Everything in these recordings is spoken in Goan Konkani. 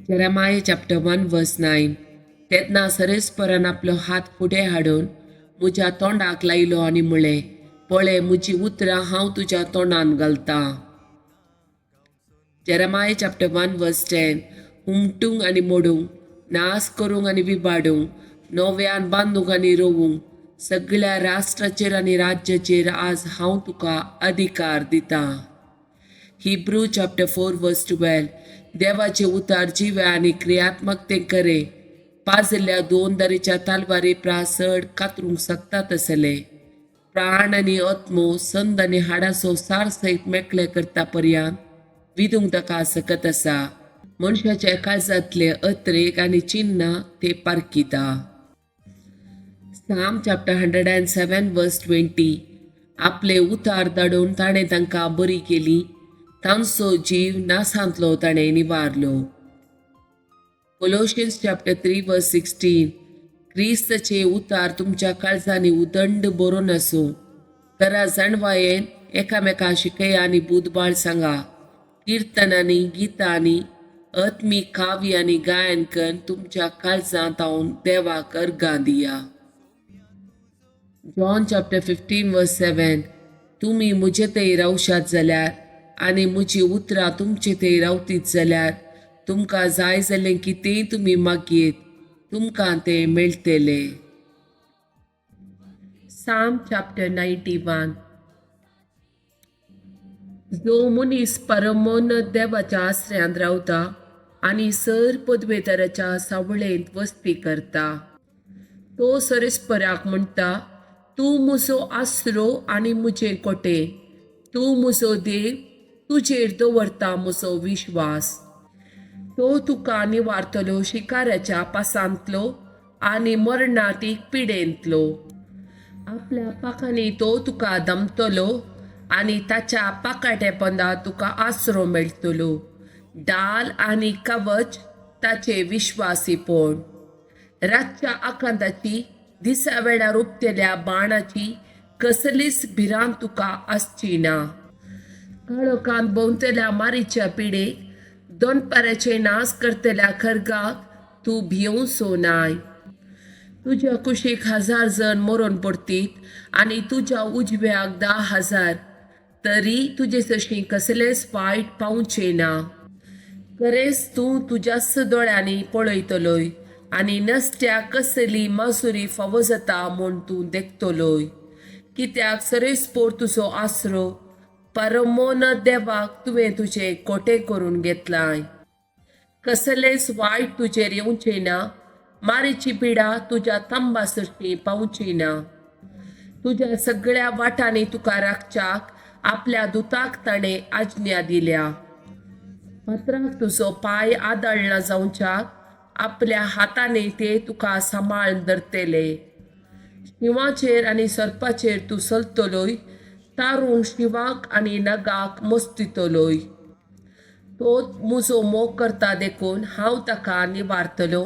Jeremiah chapter 1 verse 9. तेन्ना सरेस्परान आपलो हात फुडें हाडून म्हज्या तोंडाक लायलो आनी म्हळें, पळय म्हजी उतरां हांव तुज्या तोंडान घालतां. Jeremiah chapter 1 verse 10. हुमटूंक आनी मोडूंक, नाश करूंक आनी विबाडूंक, नव्यान बांदूंक आनी रोवूंक, सगळ्या राष्ट्राचेर आनी राज्याचेर आज हांव तुका अधिकार दितां. Hebrew chapter 4 verse 12. देवाचे उतार जिवे आनी क्रियात्मक ते करे पाजल्या दोन दरेच्या तालवारी प्रास चड कातरूंक शकता तसले प्राण आनी आत्मो, संद आनी हाडाचो सार सयत मेकळे करता पर्यंत विदूंक ताका सकत आसा. मनशाच्या काळजांतले अत्रेक आनी चिन्नां ते पारखिता. Psalm chapter 107 verse 20. आपले उतार धाडून ताणें तांकां बरी केली, तांचो जीव नासांतलो ताणें निवारलो. Colossians chapter 3 verse 16. क्रिस्ताचे उतार तुमच्या काळजांनी उदंड बरोवन आसूं. तरा जाणवायेन एकामेका शिकया आनी बुदबाळ सांगा. किर्तनांनी, गितांनी, आत्मीक काव्य आनी गायन करून तुमच्या काळजांत हांव देवाक अर्गां दिया. John chapter 15 verse 7. तुमी म्हजे थंय रावशात जाल्यार आनी म्हजी उतरां तुमचे थंय रावतीत जाल्यार तुमकां जाय जाल्लें कितेंय तुमी मागयेत, तुमकां तें मेळटलें. Psalm chapter 91. जो मनीस परमोन देवाच्या आसऱ्यांत रावता आनी सर पदवेतराच्या सावळेंत वस्ती करता, तो सरेस्पराक म्हणटा, तूं म्हजो आसरो आनी म्हजें कोटे, तूं म्हजो देव, तुजेर दवरता म्हजो विश्वास. तो तुका निवारतलो शिकाऱ्याच्या पासांतलो आनी मरणातीक पिडेंतलो. आपल्या पाखांनी तो तुका दमतलो आनी ताच्या पाकाट्या पंदा तुका आसरो मेळटलो. डाल आनी कवच ताचे विश्वासीपण. रातच्या आकांताची, दिसा वेळार उपतेल्या बाणाची कसलीच भिरांत तुका आसची ना. काळोखांत भोंवतल्या मारीच्या पिडेक, दोनपाराचे नाश करतल्या खर्गाक तूं भियोवचो नाय. तुज्या कुशीक 1000 जण मरून पडतीत आनी तुज्या उजव्याक 10,000, तरी तुजे सशीं कसलेंच वायट पावचें ना. खरेंच तूं तुज्याच दोळ्यांनी पळयतलोय आनी नसत्याक कसली मासुरी फावो जाता म्हूण तूं देखतलोय. कित्याक सरेस्पोर तुजो आसरो, परमोन देवाक तुवें तुजें कोटें करून घेतलाय. कसलेंच वायट तुजेर येवचें ना, मारीची पिडा तुज्या तंबा सरशी पावची ना. तुज्या सगळ्या वाटांनी तुका राखच्याक आपल्या दुताक ताणें आज्ञा दिल्या. पत्राक तुजो पांय आदळना जावच्याक आपल्या हातांनी ते तुका सांबाळून धरतले. शिंवाचेर आनी सर्पाचेर तूं चलतलोय, तारूंक शिंवाक आनी नगाक मस्तितलोय. तो म्हजो मोग करता देखून हांव ताका निवारतलो,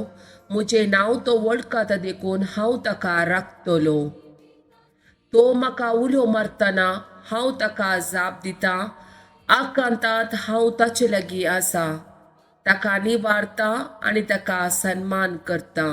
म्हजें नांव तो वळखता देखून हांव ताका राखतलो. तो म्हाका उलो मारतना हांव ताका जाप दितां, आकांतात हांव ताचे लागीं आसा, ताका निवारता आनी ताका सन्मान करता.